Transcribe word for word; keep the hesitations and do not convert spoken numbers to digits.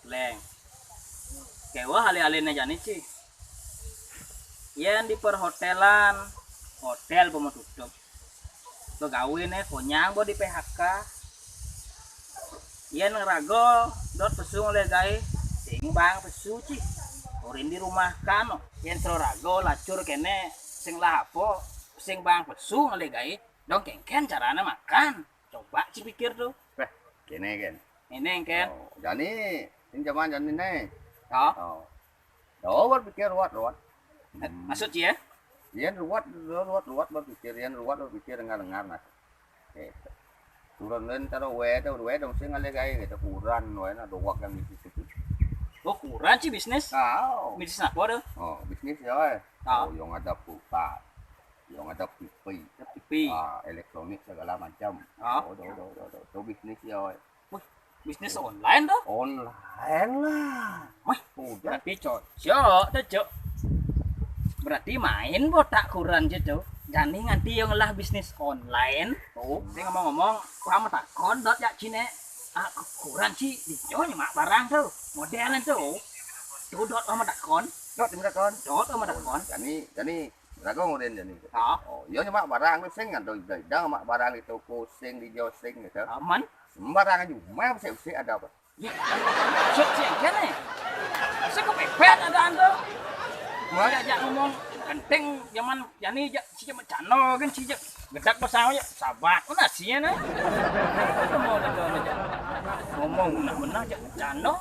Leng. Kéweh alih-alihné jani, Ci. Yén di perhotelan, hotél pama tutup. Pegawéné konyang ba di P H K. Yén raga dot pesu ngalih gaé, sing baang pesu, Ci. Urin dirumahkan, no. Yén sira raga lacur kéné, sing lah apa, sing baang pesu ngalih gaé, dong kénkén carané makan. Coba Ci pikir to. Béh, kéné kén. Kéné kén. Oh, jani, sing jaman jani né. Oh. Oh. Oh, berpikir ruwet-ruwet. Maksud Ci, ya? Yén ruwet, ruwet, ruwet berpikir, yén ruwet berpikir, dengar-dengar, nah. Eh, turun lain taruh wé, taruh wé, dong sing ngalih gaé, gitu, kuran, wé, nah, doang yang gitu, gitu. Oh, kuran Ci bisnis? Ah, oh. Bisnis apa to? Oh, bisnis ya, eh. Ah. Oh, yang ada pulsa, yang ada T V. T V. Ah, elektronik segala macam. Ah. Oh, do, do, do, do. Itu bisnis ya, eh. Wih, bisnis online to? Online lah. Wih, udah. Berarti cocok to, Cuk. Berarti main botak kuran Ci to. Jani nganti yang lah bisnis online. Oh, sing ngomong-ngomong, kuwi matakon dot jak Ci né. Ah, kuran Ci, dinyo nyemak barang to. Modélan to. To dot kuwi matakon. Dot matakon. Dot kuwi matakon. Jani, jani raga ngoden jani. Ah. Oh, iya nyemak barang to sing kan, dong, dong, dong, nyemak barang di toko sing, di kios sing gitu. Aman. Sembarangan juga, masa bisa ada apa? Ya, cek, cek, cek, nih. Saya kepepet ada anda. Wah, ajak ngomong, genteng zaman jani, jak, si zaman cano kan, si jak gedak pasang aja, sabat. Mana sih ya, nih? Ngomong, ngomong, benar-benar, jak cano.